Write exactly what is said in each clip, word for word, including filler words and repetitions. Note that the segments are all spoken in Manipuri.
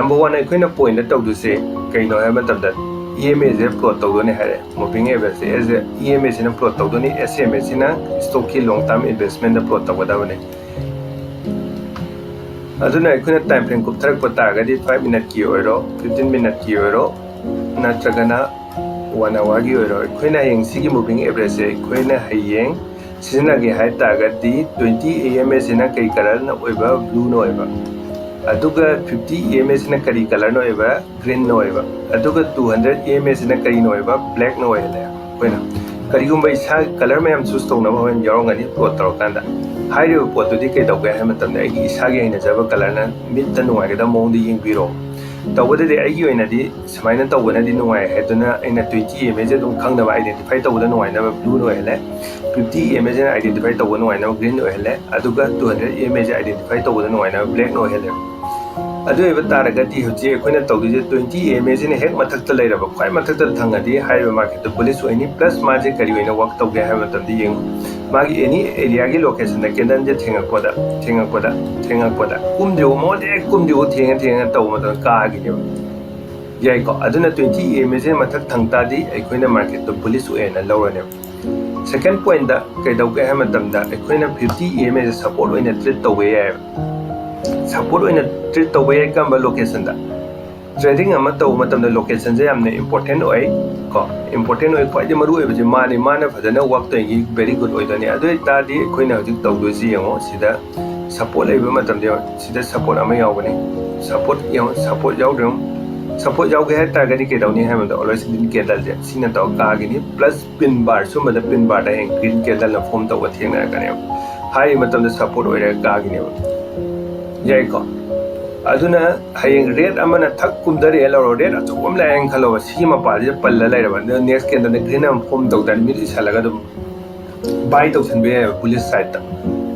Number one ꯑꯩꯈꯣꯏꯅ ꯄꯣꯏꯟꯗ ꯇꯧꯗꯣꯏꯁꯦ ꯀꯩꯅꯣ ꯍꯥꯏꯕ ꯃꯇꯝꯗ, ꯏ ꯑꯦꯝ ꯑꯦꯁꯦ ꯄ꯭ꯂꯣꯠ ꯇꯧꯗꯣꯏꯅꯦ ꯍꯥꯏꯔꯦ꯫ ꯃꯨꯚꯤꯡ ꯑꯦꯚꯔꯦꯖꯁꯦ ꯏ ꯑꯦꯝ ꯑꯦꯁꯤꯅ ꯄ꯭ꯂꯣꯠ ꯇꯧꯗꯣꯏꯅꯤ, ꯑꯦꯁ ꯑꯦꯝ ꯑꯦꯁꯤꯅ ꯁ꯭ꯇꯣꯛꯀꯤ ꯂꯣꯡ ꯇꯥꯔꯝ ꯏꯟꯚꯦꯁꯃꯦꯟꯗ ꯄ꯭ꯂꯣꯠ ꯇꯧꯒꯗꯕꯅꯤ꯫ ꯑꯗꯨꯅ ꯑꯩꯈꯣꯏꯅ ꯇꯥꯏꯝ ꯐ꯭ꯔꯦꯝ ꯀꯨꯞꯊꯔꯛꯄ ꯇꯥꯔꯒꯗꯤ, ꯐꯥꯏꯚ ꯃꯤꯅꯠꯀꯤ ꯑꯣꯏꯔꯣ, ꯐꯤꯐꯇꯤꯟ ꯃꯤꯅꯠꯀꯤ ꯑꯣꯏꯔꯣ, ꯅꯠꯇ꯭ꯔꯒꯅ ꯋꯥꯟ ꯑꯋꯥꯔꯒꯤ ꯑꯣꯏꯔꯣ, ꯑꯩꯈꯣꯏꯅ ꯍꯌꯦꯡ ꯁꯤꯒꯤ ꯃꯨꯚꯤꯡ ꯑꯦꯚꯔꯦꯖꯁꯦ ꯑꯩꯈꯣꯏꯅ ꯍꯌꯦꯡ ꯁꯤꯖꯤꯟꯅꯒꯦ ꯍꯥꯏ ꯇꯥꯔꯒꯗꯤ, ꯇ꯭ꯋꯦꯟꯇꯤ ꯏ ꯑꯦꯝ ꯑꯦꯁꯤꯅ ꯀꯩ ꯀꯂꯔꯅ ꯑꯣꯏꯕ? ꯕ꯭ꯂꯨꯅ ꯑꯣꯏꯕ꯫ ꯑꯗꯨꯒ ꯐꯤꯐꯇꯤ ꯏ ꯑꯦꯝ ꯑꯦꯁꯤꯅ ꯀꯔꯤ ꯀꯂꯔꯅ ꯑꯣꯏꯕ? ꯒ꯭ꯔꯤꯟꯅ ꯑꯣꯏꯕ꯫ ꯑꯗꯨꯒ ꯇꯨ ꯍꯟꯗ꯭ꯔꯦꯠ ꯏ ꯑꯦꯝ ꯑꯦꯁꯤꯅ ꯀꯔꯤꯅ ꯑꯣꯏꯕ? ꯕ꯭ꯂꯦꯛꯅ ꯑꯣꯏꯍꯜꯂꯦ꯫ ꯑꯩꯈꯣꯏꯅ ꯀꯔꯤꯒꯨꯝꯕ ꯏꯁꯥ ꯀꯂꯔ ꯃꯌꯥꯝ ꯆꯨꯁ ꯇꯧꯅꯕ ꯍꯣꯔꯦꯟ ꯌꯥꯎꯔꯝꯒꯅꯤ ꯄ꯭ꯂꯣꯠ ꯇꯧꯔꯀꯥꯟꯗ꯫ ꯍꯥꯏꯔꯤꯕ ꯄꯣꯠꯇꯨꯗꯤ ꯀꯩꯗꯧꯒꯦ ꯍꯥꯏꯕ ꯃꯇꯝꯗ, ꯑꯩꯒꯤ ꯏꯁꯥꯒꯤ ꯍꯩꯅꯖꯕ ꯀꯂꯔꯅ ꯃꯤꯠꯇ ꯅꯨꯡꯉꯥꯏꯒꯗꯕ ꯃꯑꯣꯡꯗ ꯌꯦꯡꯕꯤꯔꯣ꯫ ꯇꯧꯕꯗꯗꯤ ꯑꯩꯒꯤ ꯑꯣꯏꯅꯗꯤ ꯁꯨꯃꯥꯏꯅ ꯇꯧꯕꯅꯗꯤ ꯅꯨꯡꯉꯥꯏ ꯍꯥꯏꯗꯨꯅ ꯑꯩꯅ ꯇ꯭ꯋꯦꯟꯇꯤ ꯏ ꯑꯦꯝ ꯑꯦꯁꯦ ꯑꯗꯨꯝ ꯈꯪꯅꯕ, ꯑꯥꯏꯗꯦꯟꯇꯤꯐꯥꯏ ꯇꯧꯕꯗ ꯅꯨꯡꯉꯥꯏꯅꯕ ꯕ꯭ꯂꯨꯅ ꯑꯣꯏꯍꯜꯂꯦ꯫ ꯐꯤꯐꯇꯤ ꯏ ꯑꯦꯝ ꯑꯦꯁꯦ ꯑꯥꯏꯗꯦꯟꯇꯤꯐꯥꯏ ꯇꯧꯕ ꯅꯨꯡꯉꯥꯏꯅꯕ ꯒ꯭ꯔꯤꯟ ꯑꯣꯏꯍꯜꯂꯦ꯫ ꯑꯗꯨꯒ ꯇꯨ ꯍꯟꯗ꯭ꯔꯦꯠ ꯏ ꯑꯦꯝ ꯑꯦꯁꯦ ꯑꯥꯏꯗꯦꯟꯇꯤꯐꯥꯏ ꯇꯧꯕꯗ ꯅꯨꯡꯉꯥꯏꯅꯕ ꯕ꯭ꯂꯦꯛꯅ ꯑꯣꯏꯍꯜꯂꯦ꯫ ꯑꯗꯨ ꯑꯣꯏꯕ ꯇꯥꯔꯒꯗꯤ ꯍꯧꯖꯤꯛ ꯑꯩꯈꯣꯏꯅ ꯇꯧꯗꯣꯏꯁꯦ, ꯇ꯭ꯋꯦꯟꯇꯤ ꯏ ꯑꯦꯝ ꯑꯦꯁꯤꯅ ꯍꯦꯛ ꯃꯊꯛꯇ ꯂꯩꯔꯕ, ꯈ꯭ꯋꯥꯏ ꯃꯊꯛꯇ ꯊꯪꯉꯗꯤ ꯍꯥꯏꯔꯤꯕ ꯃꯥꯔꯀꯦꯠꯇꯨ ꯕꯨꯂꯤꯁ ꯑꯣꯏꯅꯤ꯫ ꯄ꯭ꯂꯁ ꯃꯥꯁꯦ ꯀꯔꯤ ꯑꯣꯏꯅ ꯋꯥꯛ ꯇꯧꯒꯦ ꯍꯥꯏꯕ ꯃꯇꯝꯗ ꯌꯦꯡꯉꯨ, ꯃꯥꯒꯤ ꯑꯦꯅꯤ ꯑꯦꯔꯤꯌꯥꯒꯤ ꯂꯣꯀꯦꯁꯟꯗ ꯀꯦꯟꯗꯜꯁꯦ ꯊꯦꯡꯉꯛꯄꯗ, ꯊꯦꯡꯉꯛꯄꯗ, ꯊꯦꯡꯉꯛꯄꯗ, ꯀꯨꯝꯗ꯭ꯔꯤꯕ ꯃꯉꯣꯟꯗ ꯍꯦꯛ ꯀꯨꯝꯗ꯭ꯔꯤꯕ ꯊꯦꯡꯉ ꯊꯦꯡꯉ ꯇꯧꯕ ꯃꯇꯝꯗ ꯀꯥꯈꯤꯅꯦꯕ꯫ ꯌꯥꯏꯀꯣ? ꯑꯗꯨꯅ ꯇ꯭ꯋꯦꯟꯇꯤ ꯏ ꯑꯦꯝ ꯑꯦꯁꯤꯅ ꯃꯊꯛ ꯊꯪ ꯇꯥꯔꯗꯤ ꯑꯩꯈꯣꯏꯅ ꯃꯥꯔꯀꯦꯠꯇꯣ ꯕꯨꯂꯤꯁ ꯑꯣꯏꯅ ꯂꯧꯔꯅꯦꯕ꯫ ꯁꯦꯀꯦꯟ ꯄꯣꯏꯟꯠꯇ ꯀꯩꯗꯧꯒꯦ ꯍꯥꯏꯕ ꯃꯇꯝꯗ, ꯑꯩꯈꯣꯏꯅ ꯐꯤꯐꯇꯤ ꯏ ꯑꯦꯝ ꯑꯦꯁꯦ ꯁꯄꯣꯔꯠ ꯑꯣꯏꯅ ꯇ꯭ꯔꯤꯠ ꯇꯧꯕ ꯌꯥꯏꯑꯕ꯫ ꯁꯄꯣꯔꯠ ꯑꯣꯏꯅ ꯇ꯭ꯔꯤꯠ ꯇꯧꯕ ꯌꯥꯏ ꯀꯔꯝꯕ ꯂꯣꯀꯦꯁꯟꯗ? ꯇ꯭ꯔꯦꯗꯤꯡ ꯑꯃ ꯇꯧꯕ ꯃꯇꯝꯗ ꯂꯣꯀꯦꯁꯟꯁꯦ ꯌꯥꯝꯅ ꯏꯝꯄꯣꯔꯇꯦꯟ ꯑꯣꯏ ꯀꯣ꯫ ꯏꯝꯄꯣꯔꯇꯦꯟ ꯑꯣꯏ, ꯈ꯭ꯋꯥꯏꯗꯒꯤ ꯃꯔꯨ ꯑꯣꯏꯕꯁꯦ ꯃꯥꯅꯤ꯫ ꯃꯥꯅ ꯐꯖꯅ ꯋꯥꯛ ꯇꯧꯔꯤꯉꯩ ꯚꯦꯔꯤ ꯒꯨꯗ ꯑꯣꯏꯗꯣꯏꯅꯤ꯫ ꯑꯗꯨ ꯑꯣꯏ ꯇꯥꯔꯗꯤ ꯑꯩꯈꯣꯏꯅ ꯍꯧꯖꯤꯛ ꯇꯧꯗꯣꯏꯁꯤ ꯌꯦꯡꯉꯣ, ꯁꯤꯗ ꯁꯄꯣꯔꯠ ꯂꯩꯕ ꯃꯇꯝꯗ ꯌꯦꯡꯉꯣ, ꯁꯤꯗ ꯁꯄꯣꯔꯠ ꯑꯃ ꯌꯥꯎꯒꯅꯤ꯫ ꯁꯄꯣꯔꯠ ꯌꯦꯡꯉꯣ, ꯁꯄꯣꯔꯠ ꯌꯥꯎꯗ꯭ꯔꯦ ꯌꯦꯡꯉꯣ꯫ ꯁꯄꯣꯔꯠ ꯌꯥꯎꯒꯦ ꯍꯥꯏ ꯇꯥꯔꯒꯗꯤ ꯀꯩꯗꯧꯅꯤ ꯍꯥꯏꯕꯗ, ꯑꯣꯜꯋꯦꯁ ꯒ꯭ꯔꯤꯟ ꯀꯦꯟꯗꯜꯁꯦ ꯁꯤꯅ ꯇꯧꯔ ꯀꯥꯈꯤꯅꯤ꯫ ꯄ꯭ꯂꯁ ꯄꯤꯟ ꯕꯥꯔ, ꯁꯨꯝꯕꯗ ꯄꯤꯟ ꯕꯥꯔꯗ ꯍꯌꯦꯡ ꯒ꯭ꯔꯤꯟ ꯀꯦꯟꯗꯜꯅ ꯐꯣꯝ ꯇꯧꯕ ꯊꯦꯡꯅꯔꯛꯀꯅꯦꯕ꯫ ꯍꯥꯏꯔꯤꯕ ꯃꯇꯝꯗ ꯁꯄꯣꯔꯠ ꯑꯣꯏꯔꯒ ꯀꯥꯈꯤꯅꯦꯕ꯫ ꯌꯥꯏꯀꯣ? ꯑꯗꯨꯅ ꯍꯌꯦꯡ ꯔꯦꯠ ꯑꯃꯅ ꯊꯛ ꯀꯨꯝꯊꯔꯛꯑꯦ ꯂꯧꯔꯣ, ꯔꯦꯠ ꯑꯆꯧꯕ ꯑꯃ ꯂꯥꯛꯑꯦꯅ ꯈꯜꯂꯣꯕ, ꯁꯤꯒꯤ ꯃꯄꯥꯁꯤꯗ ꯄꯜꯂ ꯂꯩꯔꯕ, ꯑꯗꯨꯅ ꯅꯦꯛꯁ ꯀꯦꯟꯗꯜꯗ ꯒ꯭ꯔꯤꯟ ꯑꯃ ꯐꯣꯝ ꯇꯧ ꯇꯥꯔꯗꯤ ꯃꯤꯠ ꯎꯏꯁꯜꯂꯒ ꯑꯗꯨꯝ ꯕꯥꯏ ꯇꯧꯁꯟꯕ ꯌꯥꯏꯑꯕ ꯕꯨꯂꯤꯁ ꯁꯥꯏꯠꯇ꯫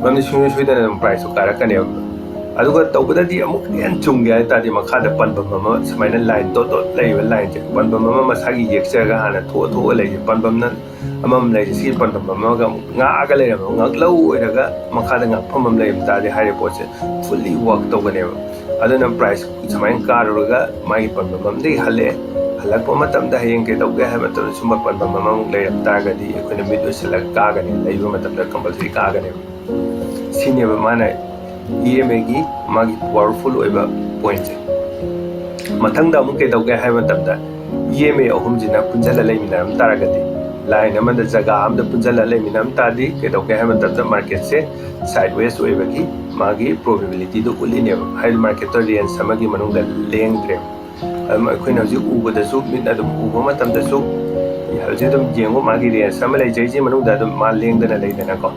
ꯃꯔꯝꯗꯤ ꯁꯨꯡꯁꯣꯏ ꯁꯣꯏꯗꯅ ꯑꯗꯨꯝ ꯄ꯭ꯔꯥꯏꯁꯇꯣ ꯀꯥꯔꯛꯀꯅꯦꯕ꯫ ꯑꯗꯨꯒ ꯇꯧꯕꯗꯗꯤ ꯑꯃꯨꯛ ꯍꯦꯟꯅ ꯆꯨꯝꯒꯦ ꯍꯥꯏ ꯇꯥꯔꯗꯤ ꯃꯈꯥꯗ ꯄꯟꯐꯝ ꯑꯃ ꯁꯨꯃꯥꯏꯅ ꯂꯥꯏꯟ ꯗꯣꯠ ꯗꯣꯠ ꯂꯩꯔꯤꯕ ꯂꯥꯏꯟꯁꯦ, ꯄꯟꯐꯝ ꯑꯃ ꯃꯁꯥꯒꯤ ꯌꯦꯛꯆꯔꯒ ꯍꯥꯟꯅ ꯊꯣꯛꯑ ꯊꯣꯛꯑ ꯂꯩꯁꯦ, ꯄꯟꯐꯝꯅ ꯑꯃꯃꯝ ꯂꯩꯔꯤ꯫ ꯁꯤꯒꯤ ꯄꯟꯐꯝ ꯑꯃꯒ ꯑꯃꯨꯛ ꯉꯥꯛꯑꯒ ꯂꯩꯔꯝꯃꯦ꯫ ꯉꯥꯛꯂꯧ ꯑꯣꯏꯔꯒ ꯃꯈꯥꯗ ꯉꯥꯛꯐꯝ ꯑꯃ ꯂꯩꯔꯝ ꯇꯥꯔꯗꯤ ꯍꯥꯏꯔꯤꯕ ꯄꯣꯠꯁꯦ ꯐꯨꯜꯂꯤ ꯋꯥꯛ ꯇꯧꯒꯅꯦꯕ꯫ ꯑꯗꯨꯅ ꯄ꯭ꯔꯥꯏꯁ ꯁꯨꯃꯥꯏꯅ ꯀꯥꯔꯨꯔꯒ ꯃꯥꯒꯤ ꯄꯟꯐꯝ ꯑꯃꯗꯒꯤ ꯍꯜꯂꯛꯑꯦ꯫ ꯍꯜꯂꯛꯄ ꯃꯇꯝꯗ ꯍꯌꯦꯡ ꯀꯩꯗꯧꯒꯦ ꯍꯥꯏꯕ ꯃꯇꯝꯗ ꯁꯨꯝꯕ ꯄꯟꯐꯝ ꯑꯃꯃꯨꯛ ꯂꯩꯔꯝ ꯇꯥꯔꯒꯗꯤ ꯑꯩꯈꯣꯏꯅ ꯃꯤꯠ ꯎꯏꯁꯤꯜꯂꯒ ꯀꯥꯒꯅꯤ, ꯂꯩꯕ ꯃꯇꯝꯗ ꯀꯝꯄꯜꯁꯔꯤ ꯀꯥꯒꯅꯦꯕ꯫ ꯁꯤꯅꯦꯕ ꯃꯥꯅ ꯏ ꯑꯦꯝ ꯑꯦꯒꯤ ꯃꯥꯒꯤ ꯄꯋꯥꯔꯐꯨꯜ ꯑꯣꯏꯕ ꯄꯣꯏꯟꯁꯦ꯫ ꯃꯊꯪꯗ ꯑꯃꯨꯛ ꯀꯩꯗꯧꯒꯦ ꯍꯥꯏꯕ ꯃꯇꯝꯗ, ꯏ ꯑꯦꯝ ꯑꯦ ꯑꯍꯨꯝꯁꯤꯅ ꯄꯨꯟꯁꯤꯜꯂ ꯂꯩꯃꯤꯟꯅꯔꯝ ꯇꯥꯔꯒꯗꯤ, ꯂꯥꯏꯟ ꯑꯃꯗ ꯖꯒꯥ ꯑꯃꯗ ꯄꯨꯟꯁꯤꯜꯂ ꯂꯩꯃꯤꯟꯅꯔꯝ ꯇꯥꯔꯗꯤ ꯀꯩꯗꯧꯒꯦ ꯍꯥꯏꯕ ꯃꯇꯝꯗ ꯃꯥꯔꯀꯦꯠꯁꯦ ꯁꯥꯏꯠ ꯋꯦꯁ ꯑꯣꯏꯕꯒꯤ ꯃꯥꯒꯤ ꯄ꯭ꯔꯣꯕꯦꯕꯤꯂꯤꯇꯤꯗꯨ ꯎꯠꯂꯤꯅꯦꯕ꯫ ꯍꯥꯏꯗꯤ ꯃꯥꯔꯀꯦꯠꯇꯣ ꯔꯦꯟꯖ ꯑꯃꯒꯤ ꯃꯅꯨꯡꯗ ꯂꯦꯡꯗ꯭ꯔꯦꯕ꯫ ꯑꯗꯨꯝ ꯑꯩꯈꯣꯏꯅ ꯍꯧꯖꯤꯛ ꯎꯕꯗꯁꯨ, ꯃꯤꯠꯅ ꯑꯗꯨꯝ ꯎꯕ ꯃꯇꯝꯗꯁꯨ, ꯍꯧꯖꯤꯛ ꯑꯗꯨꯝ ꯌꯦꯡꯉꯨ, ꯃꯥꯒꯤ ꯔꯦꯟꯖ ꯑꯃ ꯂꯩꯖꯩꯁꯤ ꯃꯅꯨꯡꯗ ꯑꯗꯨꯝ ꯃꯥ ꯂꯦꯡꯗꯅ ꯂꯩꯗꯅꯀꯣ꯫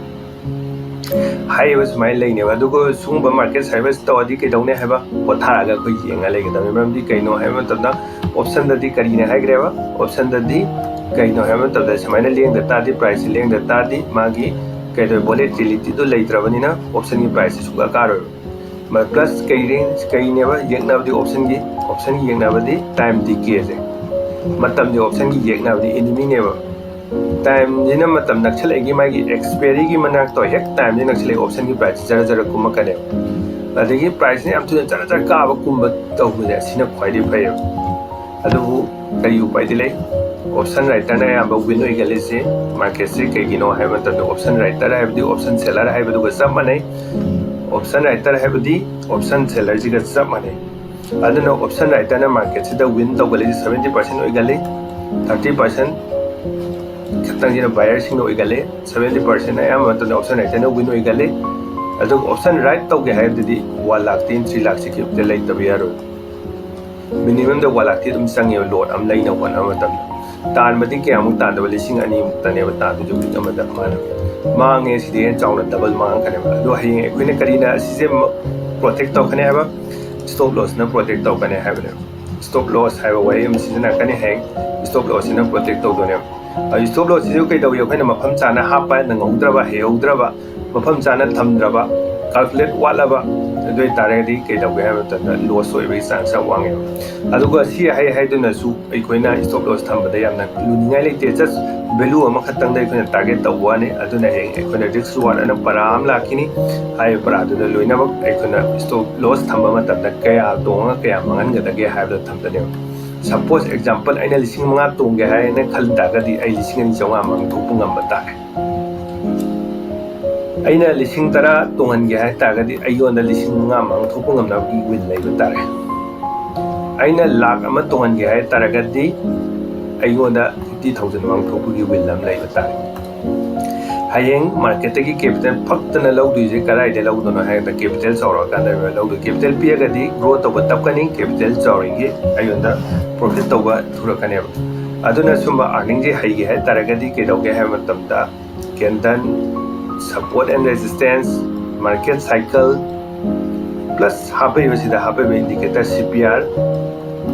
ꯍꯥꯏꯔꯤꯕ ꯁꯨꯃꯥꯏꯅ ꯂꯩꯅꯦꯕ꯫ ꯑꯗꯨꯒ ꯁꯤꯒꯨꯝꯕ ꯃꯥꯔꯀꯦꯠ ꯁꯥꯏꯠ ꯋꯦꯁ ꯇꯧꯔꯗꯤ ꯀꯩꯗꯧꯅꯤ ꯍꯥꯏꯕ, ꯄꯣꯊꯥꯔꯒ ꯑꯩꯈꯣꯏ ꯌꯦꯡꯉ ꯂꯩꯒꯗꯕꯅꯤ꯫ ꯃꯔꯝꯗꯤ ꯀꯩꯅꯣ ꯍꯥꯏꯕ ꯃꯇꯝꯗ, ꯑꯣꯞꯁꯟꯗꯗꯤ ꯀꯔꯤꯅꯦ ꯍꯥꯏꯈ꯭ꯔꯦꯕ? ꯑꯣꯞꯁꯟꯗꯗꯤ ꯀꯩꯅꯣ ꯍꯥꯏꯕ ꯃꯇꯝꯗ, ꯁꯨꯃꯥꯏꯅ ꯂꯦꯡꯗ ꯇꯥꯔꯗꯤ, ꯄ꯭ꯔꯥꯏꯁꯁꯦ ꯂꯦꯡꯗ ꯇꯥꯔꯗꯤ, ꯃꯥꯒꯤ ꯀꯩꯗꯧ, ꯚꯣꯂꯦꯇꯤꯂꯤꯇꯤꯗꯨ ꯂꯩꯇ꯭ꯔꯕꯅꯤꯅ ꯑꯣꯞꯁꯟꯒꯤ ꯄ꯭ꯔꯥꯏꯁꯁꯦ ꯁꯨꯡꯀꯥ ꯀꯥꯔꯣꯏꯕ꯫ ꯄ꯭ꯂꯁ ꯀꯩ ꯔꯦꯟꯖ ꯀꯩꯅꯦꯕ ꯌꯦꯛꯅꯕꯗꯤ, ꯑꯣꯞꯁꯟꯒꯤ, ꯑꯣꯞꯁꯟꯒꯤ ꯌꯦꯛꯅꯕꯗꯤ ꯇꯥꯏꯝ ꯗꯤꯀꯦꯁꯦ, ꯃꯇꯝꯗꯤ ꯑꯣꯞꯁꯟꯒꯤ ꯌꯦꯛꯅꯕꯗꯤ ꯑꯦꯅꯤꯃꯤꯅꯦꯕ꯫ ꯇꯥꯏꯝꯁꯤꯅ ꯃꯇꯝ ꯅꯛꯁꯜꯂꯛꯏꯒꯤ ꯃꯥꯒꯤ ꯑꯦꯛꯁꯄꯤꯌꯔꯤꯒꯤ ꯃꯅꯥꯛꯇ ꯍꯦꯛ ꯇꯥꯏꯝꯁꯤ ꯅꯛꯁꯜꯂꯛꯏ, ꯑꯣꯞꯁꯟꯒꯤ ꯄ꯭ꯔꯥꯏꯁꯁꯤ ꯖꯔ ꯖꯔ ꯀꯨꯝꯃꯛꯀꯅꯦꯕ꯫ ꯑꯗꯒꯤ ꯄ꯭ꯔꯥꯏꯁꯁꯤꯅ ꯌꯥꯝ ꯊꯨꯅ ꯖꯔ ꯖꯔ ꯀꯥꯕ ꯀꯨꯝꯕ ꯇꯧꯕꯁꯦ, ꯑꯁꯤꯅ ꯈ꯭ꯋꯥꯏꯗꯒꯤ ꯐꯩꯌꯦꯕ꯫ ꯑꯗꯨꯕꯨ ꯀꯔꯤ ꯎꯄꯥꯏꯗꯤ ꯂꯩ? ꯑꯣꯞꯁꯟ ꯔꯥꯏꯇꯔꯅ ꯑꯌꯥꯝꯕ ꯋꯤꯟ ꯑꯣꯏꯒꯜꯂꯤꯁꯦ ꯃꯥꯔꯀꯦꯠꯁꯦ ꯀꯩꯒꯤꯅꯣ ꯍꯥꯏꯕ ꯃꯇꯝꯗ, ꯑꯣꯞꯁꯟ ꯔꯥꯏꯇꯔ ꯍꯥꯏꯕꯗꯤ ꯑꯣꯞꯁꯟ ꯁꯦꯂꯔ ꯍꯥꯏꯕꯗꯨꯒ ꯆꯞ ꯃꯥꯟꯅꯩ꯫ ꯑꯣꯞꯁꯟ ꯔꯥꯏꯇꯔ ꯍꯥꯏꯕꯗꯤ ꯑꯣꯞꯁꯟ ꯁꯦꯂꯔꯁꯤꯒ ꯆꯞ ꯃꯥꯟꯅꯩ꯫ ꯑꯗꯨꯅ ꯑꯣꯞꯁꯟ ꯔꯥꯏꯇꯔꯅ ꯃꯥꯔꯀꯦꯠꯁꯤꯗ ꯋꯤꯟ ꯇꯧꯒꯜꯂꯤꯁꯦ ꯁꯕꯦꯟꯇꯤ ꯄꯥꯔꯁꯦꯟ ꯑꯣꯏꯒꯜꯂꯤ, ꯊꯥꯔꯇꯤ ꯄꯥꯔꯁꯦꯟ ꯈꯛꯇꯪꯁꯤꯅ ꯕꯥꯌꯔꯁꯤꯡꯅ ꯑꯣꯏꯒꯜꯂꯤ, ꯁꯕꯦꯟꯇꯤ ꯄꯥꯔꯁꯦꯟ ꯑꯌꯥꯝꯕ ꯃꯇꯝꯗ ꯑꯣꯞꯁꯟ ꯔꯥꯏꯇꯔꯅ ꯋꯤꯟ ꯑꯣꯏꯒꯜꯂꯤ꯫ ꯑꯗꯨꯒ ꯑꯣꯞꯁꯟ ꯔꯥꯏꯠ ꯇꯧꯒꯦ ꯍꯥꯏꯔꯗꯤ ꯋꯥꯟ ꯂꯥꯛꯇꯒꯤ ꯊ꯭ꯔꯤ ꯂꯥꯛꯁꯤ ꯀꯩꯝꯇ ꯂꯩꯇꯕ ꯌꯥꯔꯣꯏ꯫ ꯃꯤꯅꯤꯃꯝꯗ ꯋꯥꯟ ꯂꯥꯛꯇꯤ ꯑꯗꯨꯝ ꯆꯪꯉꯦꯕ, ꯂꯣꯠ ꯑꯃ ꯂꯩꯅꯕ ꯍꯣꯠꯅꯕ ꯃꯇꯝꯗ꯫ ꯇꯥꯟꯕꯗꯤ ꯀꯌꯥꯃꯨꯛ ꯇꯥꯟꯗꯕ? ꯂꯤꯁꯤꯡ ꯑꯅꯤꯃꯨꯛꯇꯅꯦꯕ ꯇꯥꯟꯗꯣꯏꯁꯦ ꯋꯤꯛ ꯑꯃꯗ꯫ ꯃꯥꯅ ꯃꯥꯡꯉꯦ, ꯁꯤꯗꯤ ꯍꯦꯟꯅ ꯆꯥꯎꯅ ꯗꯕꯜ ꯃꯥꯡꯉꯛꯀꯅꯦꯕ꯫ ꯑꯗꯣ ꯍꯌꯦꯡ ꯑꯩꯈꯣꯏꯅ ꯀꯔꯤꯅ ꯑꯁꯤꯁꯦ ꯄ꯭ꯔꯣꯇꯦꯛ ꯇꯧꯔꯛꯀꯅꯤ ꯍꯥꯏꯕ? ꯁ꯭ꯇꯣꯞ ꯂꯣꯁꯅ ꯄ꯭ꯔꯣꯇꯦꯛ ꯇꯧꯔꯛꯀꯅꯤ ꯍꯥꯏꯕꯅꯦꯕ꯫ ꯁ꯭ꯇꯣꯞ ꯂꯣꯁ ꯍꯥꯏꯕ ꯋꯥꯍꯩ ꯑꯃ ꯁꯤꯖꯤꯟꯅꯔꯛꯀꯅꯤ ꯍꯌꯦꯡ꯫ ꯁ꯭ꯇꯣꯞ ꯂꯣꯁꯁꯤꯅ ꯄ꯭ꯔꯣꯇꯦꯛ ꯇꯧꯗꯣꯏꯅꯦꯕ꯫ ꯑꯗꯨ ꯁ꯭ꯇꯣꯞ ꯂꯣꯁꯁꯤꯁꯨ ꯀꯩꯗꯧꯏ? ꯑꯩꯈꯣꯏꯅ ꯃꯐꯝ ꯆꯥꯅ ꯍꯥꯞꯄ ꯅꯪꯍꯧꯗ꯭ꯔꯕ, ꯍꯩꯍꯧꯗ꯭ꯔꯕ, ꯃꯐꯝ ꯆꯥꯅ ꯊꯝꯗ꯭ꯔꯕ, ꯀꯥꯜꯀꯨꯂꯦꯠ ꯋꯥꯠꯂꯕ, ꯑꯗꯨ ꯑꯣꯏꯇꯥꯔꯒꯗꯤ ꯀꯩꯗꯧꯒꯦ ꯍꯥꯏꯕ ꯃꯇꯝꯗ ꯂꯣꯁ ꯑꯣꯏꯕꯒꯤ ꯆꯥꯟꯁ ꯌꯥꯝ ꯋꯥꯡꯉꯦꯕ꯫ ꯑꯗꯨꯒ ꯁꯤ ꯍꯥꯏ ꯍꯥꯏꯗꯨꯅꯁꯨ ꯑꯩꯈꯣꯏꯅ ꯏꯁꯇꯣꯞ ꯂꯣꯁ ꯊꯝꯕꯗ ꯌꯥꯝꯅ ꯂꯨꯅꯤꯡꯉꯥꯏ ꯂꯩꯇꯦ꯫ ꯖꯁ ꯚꯦꯂꯨ ꯑꯃꯈꯛꯇꯪꯗ ꯑꯩꯈꯣꯏꯅ ꯇꯥꯔꯒꯦꯠ ꯇꯧꯕ ꯋꯥꯅꯤ꯫ ꯑꯗꯨꯅ ꯍꯌꯦꯡ ꯑꯩꯈꯣꯏꯅ ꯔꯤꯛꯁ ꯔꯤꯋꯥꯔꯗ ꯑꯅ ꯄꯔꯥ ꯑꯃ ꯂꯥꯛꯈꯤꯅꯤ꯫ ꯍꯥꯏꯔꯤꯕ ꯄꯔꯥꯗꯨꯗ ꯂꯣꯏꯅꯃꯛ ꯑꯩꯈꯣꯏꯅ ꯏꯁꯇꯣꯞ ꯂꯣꯁ ꯊꯝꯕ ꯃꯇꯝꯗ ꯀꯌꯥ ꯇꯣꯡꯉꯒ ꯀꯌꯥ ꯃꯥꯡꯍꯟꯒꯗꯒꯦ ꯍꯥꯏꯕꯗꯣ ꯊꯝꯗꯣꯏꯅꯦꯕ꯫ ꯁꯄꯣꯁ ꯑꯦꯛꯖꯥꯝꯄꯜ, ꯑꯩꯅ ꯂꯤꯁꯤꯡ ꯃꯉꯥ ꯇꯣꯡꯒꯦ ꯍꯥꯏꯅ ꯈꯜ ꯇꯥꯔꯒꯗꯤ ꯑꯩ ꯂꯤꯁꯤꯡ ꯑꯅꯤ ꯆꯥꯝꯃꯉꯥ ꯃꯥꯡꯊꯣꯛꯄ ꯉꯝꯕ ꯇꯥꯔꯦ꯫ ꯑꯩꯅ ꯂꯤꯁꯤꯡ ꯇꯔꯥ ꯇꯣꯡꯍꯟꯒꯦ ꯍꯥꯏ ꯇꯥꯔꯒꯗꯤ ꯑꯩꯉꯣꯟꯗ ꯂꯤꯁꯤꯡ ꯃꯉꯥ ꯃꯥꯡꯊꯣꯛꯄ ꯉꯝꯅꯕꯒꯤ ꯋꯤꯜ ꯂꯩꯕ ꯇꯥꯔꯦ꯫ ꯑꯩꯅ ꯂꯥꯛ ꯑꯃ ꯇꯣꯡꯍꯟꯒꯦ ꯍꯥꯏ ꯇꯥꯔꯒꯗꯤ ꯑꯩꯉꯣꯟꯗ ꯐꯤꯐꯇꯤ ꯊꯥꯎꯖꯟ ꯃꯥꯡꯊꯣꯛꯄꯒꯤ ꯋꯤꯜ ꯑꯃ ꯂꯩꯕ ꯇꯥꯔꯦ꯫ ꯍꯌꯦꯡ ꯃꯥꯔꯀꯦꯠꯇꯒꯤ ꯀꯦꯄꯤꯇꯦꯜ ꯐꯛꯇꯅ ꯂꯧꯗꯣꯏꯁꯦ ꯀꯗꯥꯏꯗ ꯂꯧꯗꯣꯏꯅꯣ ꯍꯥꯏꯕꯗ ꯀꯦꯄꯤꯇꯦꯜ ꯆꯥꯎꯔꯛꯑꯀꯥꯟꯗ ꯂꯧꯗꯣꯏ꯫ ꯀꯦꯄꯤꯇꯦꯜ ꯄꯤꯛꯑꯒꯗꯤ ꯒ꯭ꯔꯣ ꯇꯧꯕ ꯇꯞꯀꯅꯤ, ꯀꯦꯄꯤꯇꯦꯜ ꯆꯥꯎꯔꯤꯉꯩ ꯑꯩꯉꯣꯟꯗ ꯄ꯭ꯔꯣꯐꯤꯠ ꯇꯧꯕ ꯊꯨꯔꯛꯀꯅꯦꯕ꯫ ꯑꯗꯨꯅ ꯁꯨꯝꯕ ꯑꯥꯔꯅꯤꯡꯁꯦ ꯍꯩꯒꯦ ꯍꯥꯏ ꯇꯥꯔꯒꯗꯤ ꯀꯩꯗꯧꯒꯦ ꯍꯥꯏꯕ ꯃꯇꯝꯗ candle, support and resistance, market cycle, plus ꯍꯥꯞꯄꯛꯏꯕꯁꯤꯗ ꯍꯥꯞꯄꯛꯏꯕ ꯏꯟꯗꯤꯀꯦꯇꯔ ꯁꯤ ꯄꯤ ꯑꯥꯔ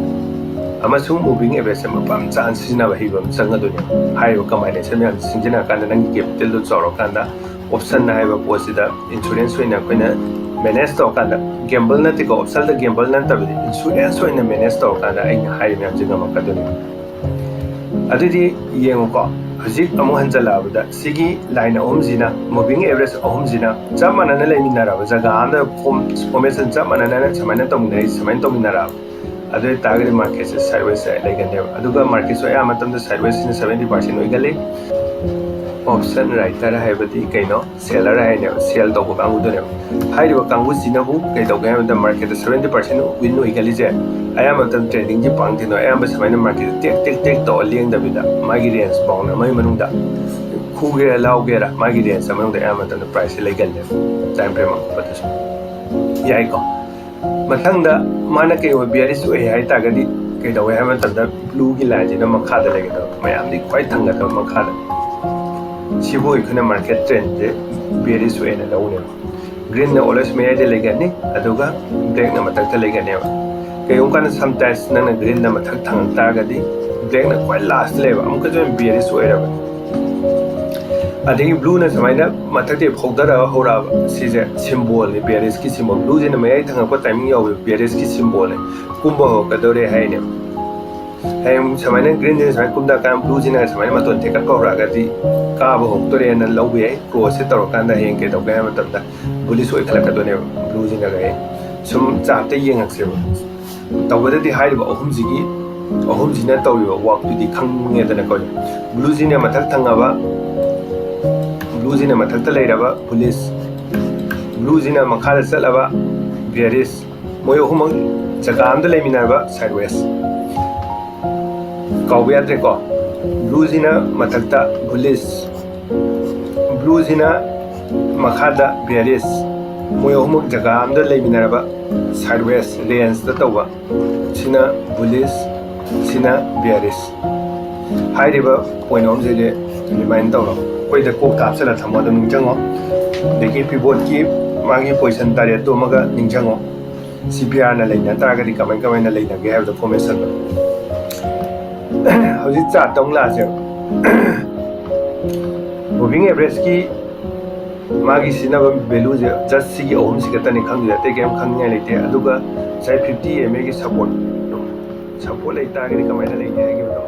ꯑꯃꯁꯨꯡ ꯃꯨꯚꯤꯡ ꯑꯦꯚꯔꯦꯖꯁꯦ ꯃꯐꯝ ꯆꯥꯅ ꯁꯤꯖꯤꯟꯅꯕ ꯍꯩꯕ ꯑꯃ ꯆꯪꯒꯗꯣꯏꯅꯤ꯫ ꯍꯥꯏꯔꯤꯕ ꯀꯝꯕꯥꯏꯅꯦꯁꯟ ꯃꯌꯥꯝꯁꯦ ꯁꯤꯖꯤꯟꯅꯔꯀꯥꯟꯗ ꯅꯪꯒꯤ ꯀꯦꯄꯤꯇꯦꯜꯗꯣ ꯆꯥꯎꯔꯀꯥꯟꯗ ꯑꯣꯞꯁꯟ ꯍꯥꯏꯕ ꯄꯣꯠꯁꯤꯗ ꯏꯟꯁꯨꯔꯦꯟꯁ ꯑꯣꯏꯅ ꯑꯩꯈꯣꯏꯅ ꯃꯦꯅꯦꯖ ꯇꯧꯔꯀꯥꯟꯗ, ꯒꯦꯝꯕꯜ ꯅꯠꯇꯦꯀꯣ, ꯑꯣꯞꯁꯟꯗ ꯒꯦꯝꯕꯜ ꯅꯠꯇꯕꯤꯗ ꯏꯟꯁꯨꯔꯦꯟꯁ ꯑꯣꯏꯅ ꯃꯦꯅꯦꯖ ꯇꯧꯔꯀꯥꯟꯗ ꯑꯩꯅ ꯍꯥꯏꯔꯤꯕ ꯃꯌꯥꯝꯁꯦ ꯉꯝꯃꯛꯀꯗꯣꯏꯅꯤ꯫ ꯑꯗꯨꯗꯤ ꯌꯦꯡꯉꯨꯀꯣ, ꯍꯧꯖꯤꯛ ꯑꯃꯨꯛ ꯍꯟꯖꯜꯂꯛꯑꯕꯗ ꯁꯤꯒꯤ ꯂꯥꯏꯟ ꯑꯍꯨꯝꯁꯤꯅ, ꯃꯨꯚꯤꯡ ꯑꯦꯚꯔꯦꯖ ꯑꯍꯨꯝꯁꯤꯅ ꯆꯞ ꯃꯥꯟꯅꯅ ꯂꯩꯃꯤꯟꯅꯔꯕ ꯖꯒꯥ ꯑꯃꯗ ꯐꯣꯝ, ꯐꯣꯔꯃꯦꯁꯟ ꯆꯞ ꯃꯥꯟꯅꯅ ꯁꯨꯃꯥꯏꯅ ꯇꯧꯃꯤꯟꯅꯔꯤ, ꯁꯨꯃꯥꯏꯅ ꯇꯧꯃꯤꯟꯅꯔꯛꯑꯕ, ꯑꯗꯨ ꯑꯣꯏꯇꯥꯔꯒꯗꯤ ꯃꯥꯔꯀꯦꯠꯁꯦ ꯁꯥꯏꯠꯋꯦꯁ ꯂꯩꯒꯅꯦꯕ꯫ ꯑꯗꯨꯒ ꯃꯥꯔꯀꯦꯠꯁꯨ ꯑꯌꯥꯝꯕ ꯃꯇꯝꯗ ꯁꯥꯏꯠꯋꯦꯁꯁꯤꯅ ꯁꯕꯦꯟꯇꯤ ꯄꯥꯔꯁꯦꯟ ꯑꯣꯏꯒꯜꯂꯤ꯫ ꯑꯣꯞꯁꯟ ꯔꯥꯏꯇꯔ ꯍꯥꯏꯕꯗꯤ ꯀꯩꯅꯣ? ꯁꯦꯂꯔ ꯍꯥꯏꯅꯦꯕ, ꯁꯦꯜ ꯇꯧꯕ ꯀꯥꯡꯕꯨꯗꯨꯅꯦꯕ꯫ ꯍꯥꯏꯔꯤꯕ ꯀꯥꯡꯕꯨꯁꯤꯅꯕꯨ ꯀꯩꯗꯧꯒꯦ ꯍꯥꯏꯕꯗ ꯃꯥꯔꯀꯦꯠꯇ ꯁꯕꯦꯟꯇꯤ ꯄꯥꯔꯁꯦꯟ ꯋꯤꯟ ꯑꯣꯏꯒꯜꯂꯤꯁꯦ ꯑꯌꯥꯝꯕ ꯃꯇꯝ ꯇ꯭ꯔꯦꯟꯗꯤꯡꯁꯦ ꯄꯥꯡ ꯊꯤꯅꯣ, ꯑꯌꯥꯝꯕ ꯁꯨꯃꯥꯏꯅ ꯃꯥꯔꯀꯦꯠꯇ ꯇꯦꯛ ꯇꯦꯛ ꯇꯦꯛ ꯇꯧꯔ ꯂꯦꯡꯗꯕꯤꯗ ꯃꯥꯒꯤ ꯔꯦꯟꯖ ꯕꯥꯎꯟ ꯑꯃꯒꯤ ꯃꯅꯨꯡꯗ ꯈꯨꯒꯦꯔꯥ ꯂꯥꯎꯒꯦꯔꯥ ꯃꯥꯒꯤ ꯔꯦꯟꯖ ꯃꯅꯨꯡꯗ ꯑꯌꯥꯝꯕ ꯃꯇꯝꯗ ꯄ꯭ꯔꯥꯏꯁꯁꯦ ꯂꯩꯒꯜꯂꯦꯕ, ꯇꯥꯏꯝ ꯐ꯭ꯔꯦꯝ ꯑꯀꯨꯞꯄꯗꯁꯨ꯫ ꯌꯥꯏꯀꯣ? ꯃꯊꯪꯗ ꯃꯥꯅ ꯀꯩꯒꯨꯝꯕ ꯕꯤꯌꯥꯔꯤꯁ ꯑꯣꯏ ꯍꯥꯏ ꯇꯥꯔꯒꯗꯤ ꯀꯩꯗꯧꯋꯦ ꯍꯥꯏꯕ ꯃꯇꯝꯗ ꯕ꯭ꯂꯨꯒꯤ ꯂꯥꯏꯟꯁꯤꯅ ꯃꯈꯥꯗ ꯂꯩꯒꯗꯕ, ꯃꯌꯥꯝꯗꯤ ꯈ꯭ꯋꯥꯏ ꯊꯪꯒꯗꯕ ꯃꯈꯥꯗ꯫ ꯁꯤꯕꯨ ꯑꯩꯈꯣꯏꯅ ꯃꯥꯔꯀꯦꯠ ꯇ꯭ꯔꯦꯟꯁꯦ ꯕꯤꯌꯥꯔꯤꯁ ꯑꯣꯏꯅ ꯂꯧꯅꯦꯕ꯫ ꯒ꯭ꯔꯤꯟꯅ ꯑꯣꯜꯋꯦꯁ ꯃꯌꯥꯏꯗ ꯂꯩꯒꯅꯤ, ꯑꯗꯨꯒ ꯕ꯭ꯂꯦꯛꯅ ꯃꯊꯛꯇ ꯂꯩꯒꯅꯦꯕ꯫ ꯀꯩꯒꯨꯝꯕ ꯀꯥꯟꯗ ꯁꯝꯇꯥꯏꯝꯁ ꯅꯪꯅ ꯒ꯭ꯔꯤꯟꯗ ꯃꯊꯛ ꯊꯪꯉꯛ ꯇꯥꯔꯒꯗꯤ ꯕ꯭ꯂꯦꯛꯅ ꯈ꯭ꯋꯥꯏ ꯂꯥꯁꯇ ꯂꯩꯕ, ꯑꯃꯨꯛꯀꯁꯨ ꯍꯦꯟꯅ ꯕꯤꯌꯥꯔꯤꯁ ꯑꯣꯏꯔꯕꯅꯤ꯫ ꯑꯗꯒꯤ ꯕ꯭ꯂꯨꯅ ꯁꯨꯃꯥꯏꯅ ꯃꯊꯛꯇꯒꯤ ꯐꯧꯗꯔꯒ ꯍꯧꯔꯛꯑꯕ, ꯁꯤꯁꯦ ꯁꯤꯝꯕꯣꯜꯅꯤ, ꯕꯤꯌꯥꯔꯤꯁꯀꯤ ꯁꯤꯝꯕꯣꯜ꯫ ꯕ꯭ꯂꯨꯁꯤꯅ ꯃꯌꯥꯏ ꯊꯪꯉꯛꯄ ꯇꯥꯏꯃꯤꯡ ꯌꯥꯎꯕ ꯕꯤꯌꯥꯔꯤꯁꯀꯤ ꯁꯤꯝꯕꯣꯜꯅꯤ, ꯀꯨꯝꯕ ꯍꯧꯔꯛꯀꯗꯧꯔꯦ ꯍꯥꯏꯅꯦꯕ꯫ ꯍꯌꯦꯡ ꯁꯨꯃꯥꯏꯅ ꯒ꯭ꯔꯤꯟꯁꯤꯅ ꯁꯨꯃꯥꯏꯅ ꯀꯨꯝꯊꯔꯀꯥꯟꯗ ꯕ꯭ꯂꯨꯁꯤꯅ ꯁꯨꯃꯥꯏꯅ ꯃꯇꯣꯟ ꯊꯦꯛꯀꯠꯄ ꯍꯧꯔꯛꯑꯒꯗꯤ ꯀꯥꯕ ꯍꯧꯔꯛꯇꯣꯔꯦꯅ ꯂꯧꯕ ꯌꯥꯏ꯫ ꯀ꯭ꯔꯣꯁꯁꯦ ꯇꯧꯔꯀꯥꯟꯗ ꯍꯌꯦꯡ ꯀꯩꯗꯧꯒꯦ ꯍꯥꯏꯕ ꯃꯇꯝꯗ ꯕꯨꯂꯤꯁ ꯑꯣꯏꯈꯠꯂꯛꯀꯗꯣꯏꯅꯦꯕ ꯕ꯭ꯂꯨꯁꯤꯅ꯫ ꯍꯌꯦꯡ ꯁꯨꯝ ꯆꯥꯔꯠꯇ ꯌꯦꯡꯉꯛꯁꯦꯕ꯫ ꯇꯧꯕꯗꯗꯤ ꯍꯥꯏꯔꯤꯕ ꯑꯍꯨꯝꯁꯤꯒꯤ, ꯑꯍꯨꯝꯁꯤꯅ ꯇꯧꯔꯤꯕ ꯋꯥꯛꯇꯨꯗꯤ ꯈꯪꯉꯦꯗꯅꯀꯣ꯫ ꯕ꯭ꯂꯨꯁꯤꯅ ꯃꯊꯛ ꯊꯪꯉꯕ, ꯕ꯭ꯂꯨꯁꯤꯅ ꯃꯊꯛꯇ ꯂꯩꯔꯕ ꯕꯨꯂꯤꯁ, ꯕ꯭ꯂꯨꯁꯤꯅ ꯃꯈꯥꯗ ꯆꯠꯂꯕ ꯕꯤꯌꯥꯔꯤꯁ, ꯃꯣꯏ ꯑꯍꯨꯝꯃꯛ ꯖꯒꯥ ꯑꯃꯗ ꯂꯩꯃꯤꯟꯅꯔꯕ ꯁꯥꯏꯠꯋꯦꯁ꯫ ꯀꯥꯎꯕ ꯌꯥꯗ꯭ꯔꯦꯀꯣ꯫ ꯕ꯭ꯂꯨꯁꯤꯅ ꯃꯊꯛꯇ ꯕꯨꯂꯤꯁ, ꯕ꯭ꯂꯨꯁꯤꯅ ꯃꯈꯥꯗ ꯕꯤꯌꯥꯔꯤꯁ, ꯃꯣꯏ ꯑꯍꯨꯝꯃꯛ ꯖꯒꯥ ꯑꯃꯗ ꯂꯩꯃꯤꯟꯅꯔꯕ ꯁꯥꯏꯠꯋꯦꯁ ꯔꯦꯟꯖꯇ ꯇꯧꯕ꯫ ꯁꯤꯅ ꯕꯨꯂꯤꯁ, ꯁꯤꯅ ꯕꯤꯌꯥꯔꯤꯁ꯫ ꯍꯥꯏꯔꯤꯕ ꯄꯣꯏꯟ ꯑꯍꯨꯝꯁꯤꯗꯤ ꯔꯤꯃꯥꯏꯟ ꯇꯧꯔꯣ꯫ ꯑꯩꯈꯣꯏꯗ ꯀꯣꯛꯇ ꯍꯥꯞꯆꯤꯜꯂ ꯊꯝꯃꯣ, ꯑꯗꯨꯝ ꯅꯤꯡꯁꯤꯡꯉꯣ꯫ ꯑꯗꯒꯤ ꯄꯤꯚꯣꯠꯀꯤ ꯃꯥꯒꯤ ꯄꯣꯖꯤꯁꯟ ꯇꯔꯦꯠꯇꯨ ꯑꯃꯒ ꯅꯤꯡꯁꯤꯡꯉꯣ꯫ ꯁꯤ ꯕꯤ ꯑꯥꯔꯅ ꯂꯩꯅ ꯇꯥꯔꯒꯗꯤ ꯀꯃꯥꯏ ꯀꯃꯥꯏꯅ ꯂꯩꯅꯒꯦ ꯍꯥꯏꯕꯗꯣ ꯐꯣꯔꯃꯦꯁꯟꯗꯣ꯫ ꯍꯧꯖꯤꯛ ꯆꯥꯔꯠꯇ ꯑꯃꯨꯛ ꯂꯥꯛꯑꯁꯦꯕ꯫ ꯃꯨꯚꯤꯡ ꯑꯦꯚꯔꯦꯖꯀꯤ ꯃꯥꯒꯤ ꯁꯤꯖꯤꯟꯅꯕ ꯚꯦꯂꯨꯁꯦ ꯖꯁ ꯁꯤꯒꯤ ꯑꯍꯨꯝꯁꯤ ꯈꯛꯇꯅꯤ ꯈꯪꯗꯣꯏꯁꯦ, ꯑꯇꯩ ꯀꯔꯤꯝ ꯈꯪꯅꯤꯡꯉꯥꯏ ꯂꯩꯇꯦ꯫ ꯑꯗꯨꯒ ꯉꯁꯥꯏ ꯐꯤꯐꯇꯤ ꯑꯦꯝ ꯑꯦꯒꯤ ꯁꯄꯣꯔꯠ, ꯁꯄꯣꯔꯠ ꯂꯩ ꯇꯥꯔꯒꯗꯤ ꯀꯃꯥꯏꯅ ꯂꯩꯅꯤ ꯍꯥꯏꯈꯤꯕꯗꯣ,